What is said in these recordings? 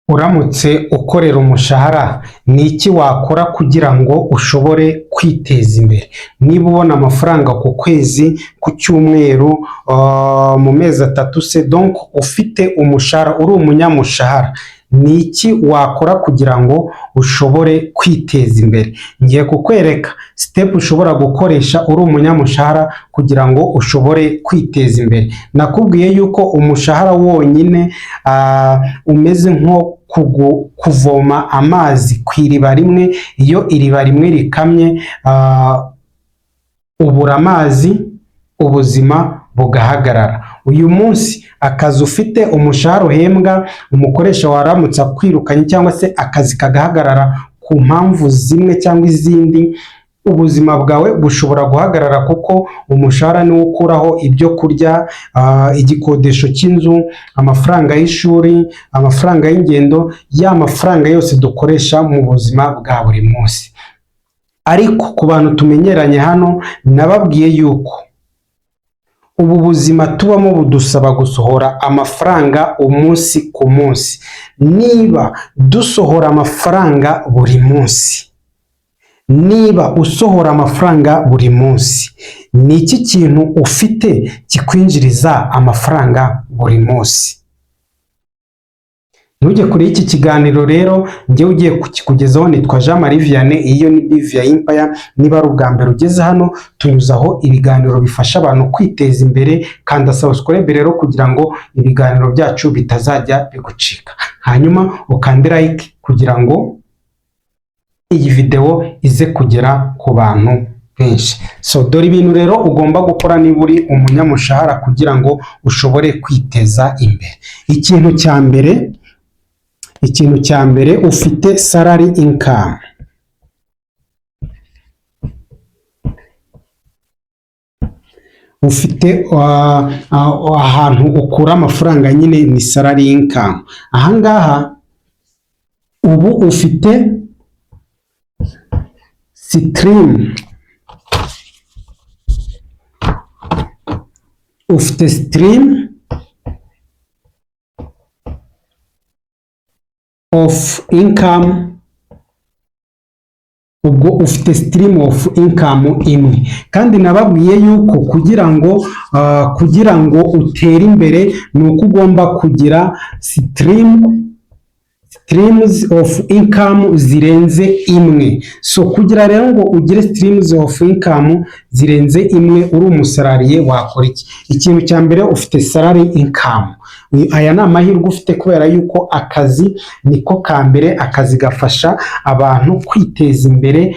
Uramutse ukorera umushahara ni iki wakora kugira ngo ushobore kwiteza imbere? Niba ubona amafaranga ku kwezi, ku cyumweru, mu mezi 3 se, donc ufite umushahara, uri umunyamushahara, ni iki wakora kugira ngo ushobore kwiteza imbere? Ngiye kukwereka step ushobora gukoresha uri umunyamushahara kugira ngo ushobore kwiteza imbere. Nakubwiye yuko umushahara wonyine umeze nko kuvoma amazi ku iriba rimwe. Iyo iriba rimwe rikamye, ubura amazi, ubuzima bugahagarara. Uyu munsi akazi ufite, umushahara uhembwa, umukoresha waramutse akwirukanye cyangwa se akazi kagahagarara ku mpamvu zimwe cyangwa izindi, ubuzima bwawe bushobora guhagarara kuko umushahara niwo ukuraho ibyo kurya, igikodesho cy'inzu, amafaranga y'ishuri, amafaranga y'ingendo, ya mafaranga yose dukoresha mu buzima bwa buri munsi. Ariko ku bantu tumenyeranye hano, nababwiye yuko ubu buzima tubamo budusaba gusohora amafaranga umunsi ku munsi. Niba dusohora amafaranga buri munsi, niba usohora amafaranga buri munsi, ni iki kintu ufite kikwinjiriza amafaranga buri munsi? Ntujye kure y'iki kiganiro rero, njyewe ugiye kukikugezaho nitwa Jean Marie Vianney, iyo ni Bivia Empire. Niba ari ubwa mbere ugeze hano, tunyuzaho ibiganiro bifasha abantu kwiteza imbere. Kanda subscribe rero kugira ngo ibiganiro byacu bitazajya bigucika, hanyuma ukande like kugira ngo iyi video ize kugera ku bantu benshi. So dore ibintu rero ugomba gukora niba uri umunyamushahara kugira ngo ushobore kwiteza imbere. Ikintu cya mbere, ufite salary income. Ufite ahantu ukura amafaranga nyine ni salary income. Ahangaha ubu ufite stream, ufite stream of income, ubwo ufite stream of income imwe. Kandi nababwiye yuko kugira ngo utere imbere ni uko ugomba kugira streams of income zirenze imwe. So kugira rero ngo ugire streams of income zirenze imwe uri umusalariye, wakora iki? Ikintu cya mbere, ufite salary income. Aya ni amahirwe ufite kubera yuko akazi niko ka mbere. Akazi gafasha abantu kwiteza imbere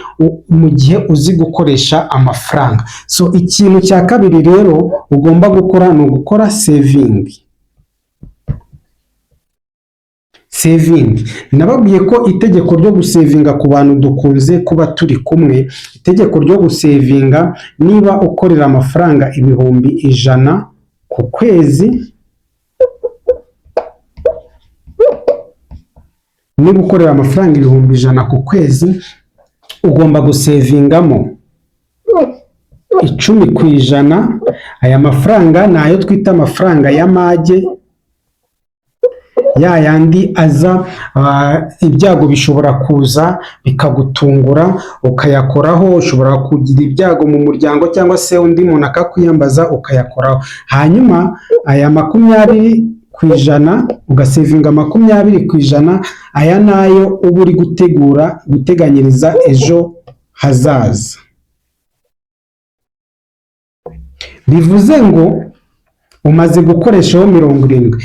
mu gihe uzi gukoresha amafaranga. So ikintu cya kabiri rero ugomba gukora ni ugukora saving. Saving, nababwiye ko itegeko ryo gusevinga, ku bantu dukunze kuba turi kumwe, itegeko ryo gusevinga, niba ukorera amafaranga 100,000 ku kwezi, niba ukorera amafaranga 100,000 ku kwezi, ugomba gusevingamo 10%. Aya mafaranga ni ayo twita amafaranga y'amage, ya yandi aza, ibyago bishobora kuza bikagutungura ukayakoraho. Ushobora kugira ibyago mu muryango cyangwa se undi muntu akakwiyambaza, ukayakoraho. Hanyuma aya 20%, ugasevinga 20%. Aya nayo uba uri gutegura guteganyiriza ejo hazaza. Bivuze ngo umaze gukoreshaho 70,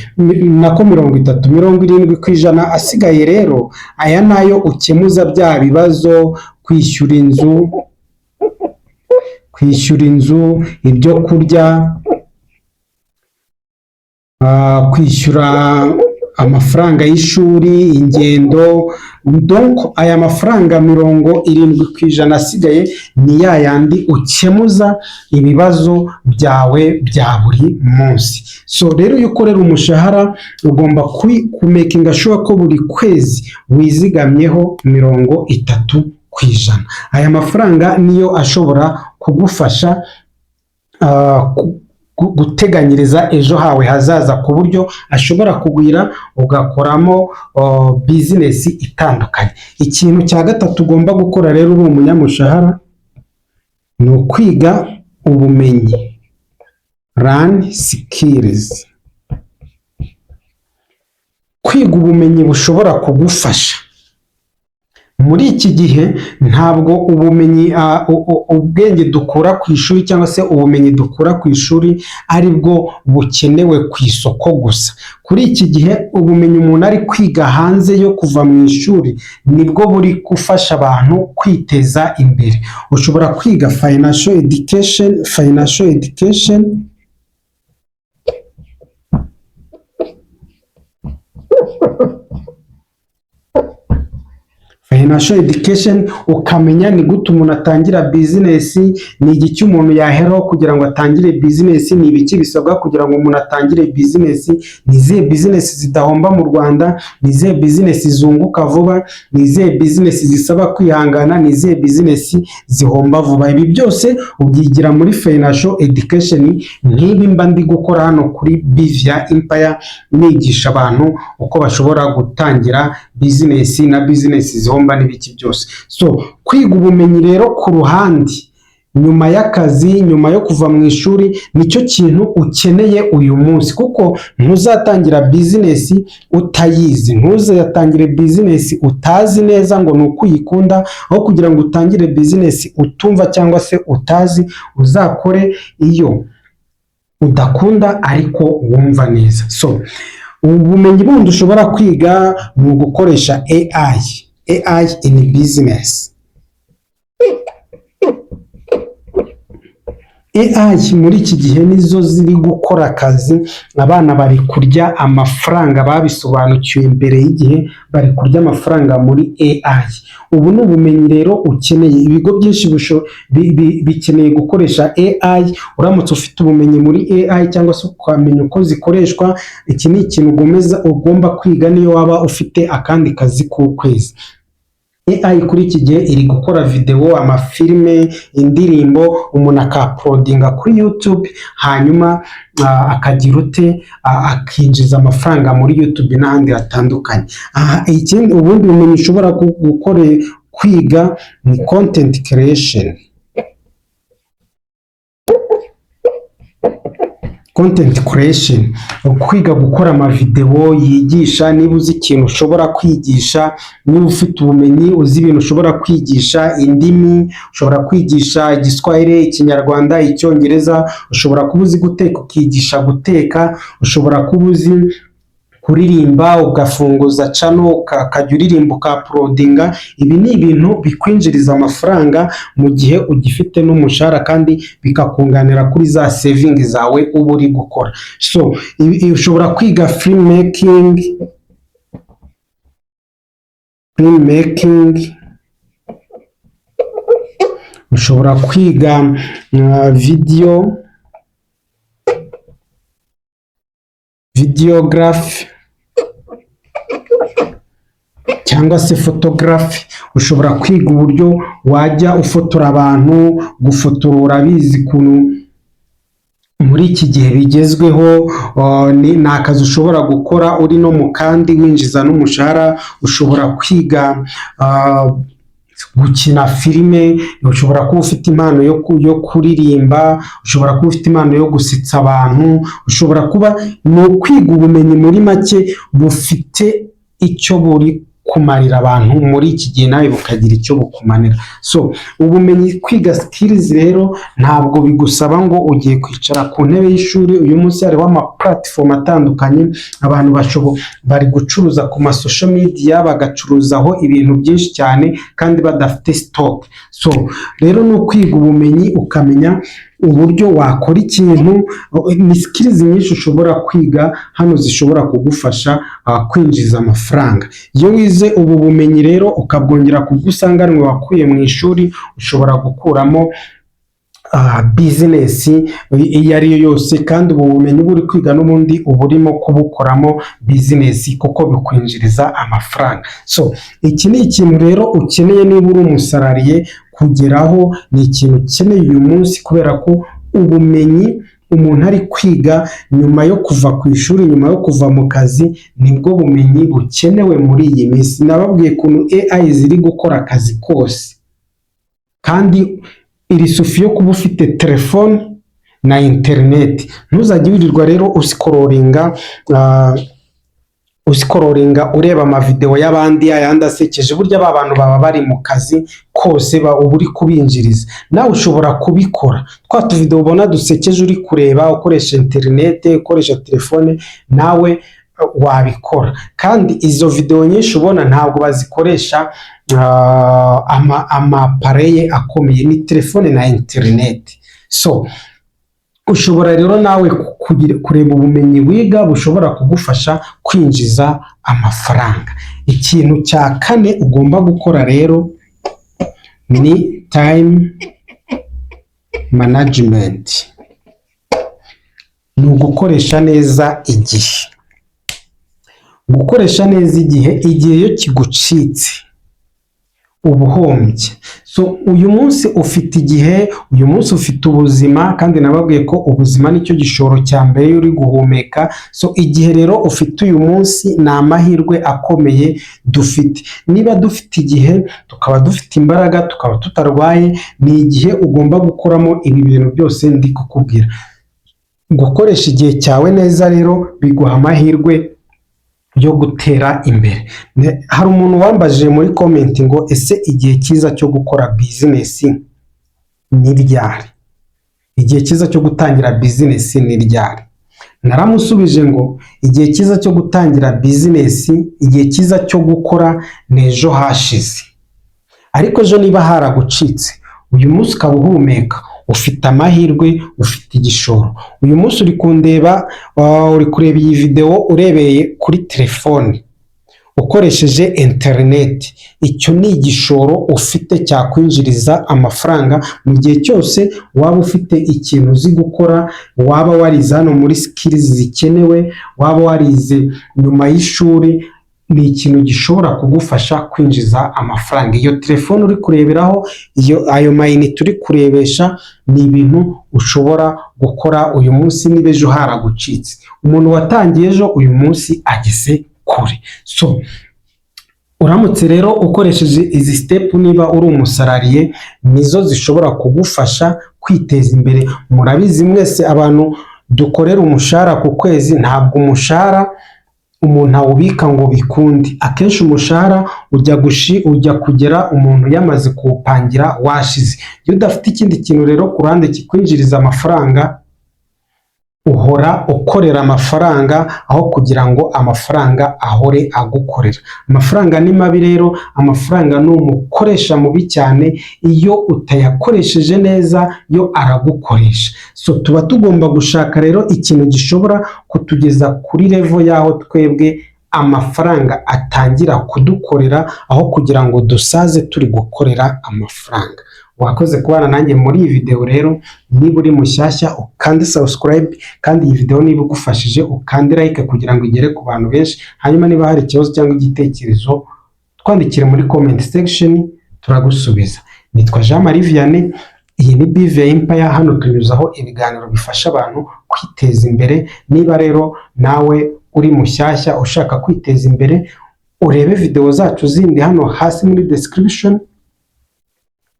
nako 30, 70% asigaye rero, aya nayo ukemuza bya bibazo, kwishyura inzu, ibyo kurya, kwishyura amafaranga y'ishuri, ingendo. Donc aya mafaranga 70% asigaye ni ya yandi ukemuza ibibazo byawe bya buri munsi. So rero iyo ukorera umushahara, ugomba kumakinga sure ko buri kwezi wizigamyeho 30%. Aya mafaranga niyo ashobora kugufasha guteganyiriza ejo hawe hazaza, ku buryo ashobora kugwira ugakoramo business itandukanye. Ikintu cya gatatu ugomba gukora rero uri umunyamushahara ni ukwiga ubumenyi, learn skills, kwiga ubumenyi bushobora kugufasha muri iki gihe. Ntabwo ubumenyi, ubwenge dukura ku ishuri cyangwa se ubumenyi dukura ku ishuri ari bwo bukenewe ku isoko gusa. Kuri iki gihe ubumenyi umuntu ari kwiga hanze yo kuva mu ishuri nibwo buri gufasha abantu kwiteza imbere. Ushobora kwiga financial education, financial education. Financial education, ukamenya ni gute umuntu atangira business, ni igiki umuntu yaheraho kugira ngo atangire business, ni ibiki bisabwa kugira ngo umuntu atangire business, ni izihe business zidahomba mu Rwanda, ni izihe business zunguka vuba, ni izihe business zisaba kwihangana, ni izihe business zihomba vuba. Ibi byose ubyigira muri financial education, nk'ibi mba ndi gukora hano kuri Bivia Empire, nigisha abantu uko bashobora gutangira business na business zihomba n'ibiki byose. So kwiga ubumenyi rero ku ruhande nyuma y'akazi, nyuma yo kuva mu ishuri, nicyo kintu ukeneye uyu munsi, kuko ntuzatangira business utayizi, ntuzatangire business utazi neza ngo ni uko uyikunda. Aho kugira ngo utangire business utumva cyangwa se utazi, uzakore iyo udakunda ariko wumva neza. So ubumenyi bundi ushobora kwiga ni ugukoresha AI, AI in business. AI muri iki gihe nizo ziri gukora akazi. Abana bari kurya amafaranga babisobanukiwe mbere y'igihe, bari kurya amafaranga muri AI. Ubu ni ubumenyi rero ukeneye. Ibigo byinshi bikeneye gukoresha AI. Uramutse ufite ubumenyi muri AI cyangwa se ukamenya uko zikoreshwa, iki ni ikintu ugomba kwiga niyo waba ufite akandi kazi k'ukwezi. AI kuri iki gihe iri gukora videwo, amafilime, indirimbo, umuntu akauploadinga kuri YouTube, hanyuma akagira ute? Akinjiza amafaranga muri YouTube n'ahandi hatandukanye. Aha ikindi, ubundi bumenyi ushobora kwiga ni content creation. Content creation, kwiga gukora amavidewo yigisha. Niba uzi ikintu ushobora kwigisha, niba ufite ubumenyi, uzi ibintu ushobora kwigisha, indimi, ushobora kwigisha Igiswahili, Ikinyarwanda, Icyongereza, ushobora kuba uzi guteka ukigisha guteka, ushobora kuba uzi kuririmba ugafunguza channel ukajya uririmba ukauploadinga. Ibi ni ibintu bikwinjiriza amafaranga mu gihe ugifite n'umushahara, kandi bikakunganira kuri za saving zawe uba uri gukora. So ushobora kwiga film making, film making, ushobora kwiga videography cyangwa se photography. Ushobora kwiga uburyo wajya ufotora abantu, gufotora urabizi ukuntu muri iki gihe bigezweho. Ni akazi ushobora gukora uri no mu kandi winjiza n'umushahara. Ushobora kwiga gukina filime, ushobora kuba ufite impano yo kuririmba, ushobora kuba ufite impano yo gusetsa abantu, ushobora kuba, ni ukwiga ubumenyi muri make bufite icyo buri kumarira abantu muri iki gihe, nawe bukagira icyo bukumarira. So ubumenyi, kwiga skills rero ntabwo bigusaba ngo ugiye kwicara ku ntebe y'ishuri. Uyu munsi hariho ama platform atandukanye, abantu bari gucuruza ku ma social media, bagacuruzaho ibintu byinshi cyane kandi badafite stock. So rero ni ukwiga ubumenyi ukamenya uburyo wakora ikintu. Ni skills nyinshi ushobora kwiga hano zishobora kugufasha kwinjiza amafaranga. Iyo wize ubu bumenyi rero ukabwongera ku bwo usanganwe wakuye mu ishuri, ushobora gukuramo business iyo ari yo yose, kandi ubu bumenyi uba uri kwiga n'ubundi uba urimo kubukoramo business kuko bikwinjiriza amafaranga. So iki ni ikintu rero ukeneye niba uri umusalarié kugeraho, ni ikintu ukeneye uyu munsi kubera ko ubumenyi Umuntu ari kwiga nyuma yo kuva ku ishuri, nyuma yo kuva mu kazi, nibwo bumenyi bukenewe muri iyi minsi. Nababwiye ukuntu AI ziri gukora akazi kose, kandi iri suffit yo kuba ufite telefone na interineti. Ntuzajye wirirwa rero uscrollinga ureba amavidewo y'abandi, ayandi asekeje. Burya ba bantu baba bari mu kazi kose, uba uri kubinjiriza. Nawe ushobora kubikora. Twa tuvidewo ubona dusekeje uri kureba ukoresha interineti, ukoresha telefone, nawe wabikora. Kandi izo videwo nyinshi ubona ntabwo bazikoresha ama appareil akomeye, ni telefone na interineti. So ushobora rero nawe kureba ubumenyi wiga bushobora kugufasha kwinjiza amafaranga. Ikintu cya kane ugomba gukora rero ni time management, ni ugukoresha neza igihe. Gukoresha neza igihe, igihe iyo kigucitse uba uhombye. So uyu munsi ufite igihe, uyu munsi ufite ubuzima, kandi nababwiye ko ubuzima nicyo gishoro cya mbere iyo uri guhumeka. So igihe rero ufite uyu munsi ni amahirwe akomeye dufite. Niba dufite igihe, tukaba dufite imbaraga, tukaba tutarwaye, ni igihe ugomba gukoramo ibi bintu byose ndi kukubwira. Gukoresha igihe cyawe neza rero biguha amahirwe yo gutera imbere. Hari umuntu wambajije muri comment ngo: "Ese igihe cyiza cyo gukora bizinesi ni ryari? Igihe cyiza cyo gutangira bizinesi ni ryari?" Naramusubije ngo igihe cyiza cyo gutangira bizinesi, igihe cyiza cyo gukora ni ejo hashize. Ariko ejo niba haragucitse, uyu munsi ukaba uhumeka, ufite amahirwe, ufite igishoro. Uyu munsi uri kundeba, uri kureba iyi videwo urebeye kuri telefone ukoresheje interineti, icyo ni igishoro ufite cyakwinjiriza amafaranga mu gihe cyose waba ufite ikintu uzi gukora, waba warize hano muri skills zikenewe, waba warize nyuma y'ishuri, ni ikintu gishobora kugufasha kwinjiza amafaranga. Iyo telefone uri kureberaho, iyo ayo mayinite uri kurebesha, ni ibintu ushobora gukora uyu munsi niba ejo haragucitse. Umuntu watangiye ejo, uyu munsi ageze kure. So uramutse rero ukoresheje izi step, niba uri umu salarié, nizo zishobora kugufasha kwiteza imbere. Murabizi mwese, abantu dukorera umushahara ku kwezi, ntabwo umushahara umuntu awubika ngo bikunde. Akenshi umushahara ujya kugera umuntu yamaze kuwupangira washize. Iyo udafite ikindi kintu rero ku ruhande kikwinjiriza amafaranga, uhora ukorera amafaranga aho kugira ngo amafaranga ahore agukorera. Amafaranga ni mabi rero, amafaranga ni umukoresha mubi cyane, iyo utayakoresheje neza yo aragukoresha. So tuba tugomba gushaka rero ikintu gishobora kutugeza kuri level y'aho twebwe amafaranga atangira kudukorera, aho kugira ngo dusaze turi gukorera amafaranga. Wakoze kubana nanjye muri iyi videwo rero. Niba uri mushyashya, ukande subscribe, kandi iyi videwo niba igufashije, ukande like kugira ngo igere ku bantu benshi. Hanyuma niba hari ikibazo cyangwa igitekerezo, twandikire muri comment section, turagusubiza. Nitwa Jean Marie Vianney, iyi ni BV Empire. Hano tunyuzaho ibiganiro bifasha abantu kwiteza imbere. Niba rero nawe uri mushyashya ushaka kwiteza imbere, urebe videwo zacu zindi hano hasi muri description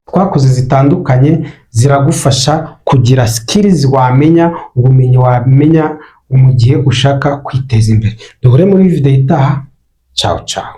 twakoze zitandukanye, ziragufasha kugira skills wamenya, ubumenyi wamenya mu gihe ushaka kwiteza imbere. Duhure muri video itaha. Ciao ciao.